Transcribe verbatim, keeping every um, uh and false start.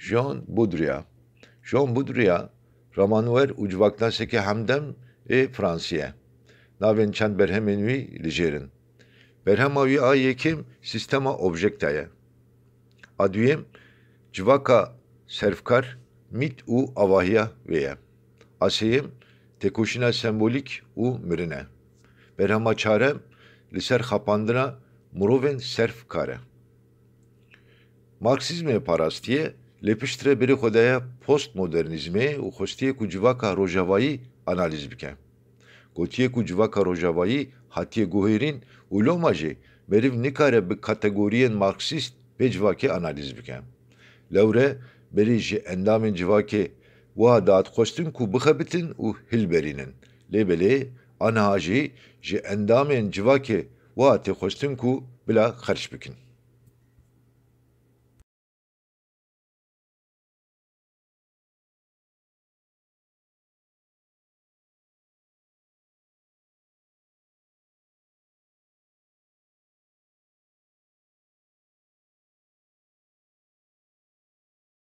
Jean Baudrillard. Jean Baudrillard, ramanwer û civaknasekê hemdem ê Fransî ye. Navên çend berhemên wî li jêr in. Berhema wî a yekem sîstema objekta ye. A duyem civaka serfkar, mît û avahiya wê ye. A sêyem têkoşîna sembolîk û mirin e. Berhema çarem li ser xapandina mirovên serfkar e. Marksîzmê parastî ye, lê piştre berê xwe daye postmodernîzmê û xwestiye ku civaka rojavayî analîz bike. Gotiye ku civaka rojavayî hatiye guhêrîn û loma jî meriv nikare bi kategoriyên marksîst pê civakê analîz bike. Lewre berê ji endamên civakê wiha dihat xwestin ku bixebitin û hilberînin. Lê belê aniha jî ji endamên civakê wiha tê xwestin ku bila xerc bikin.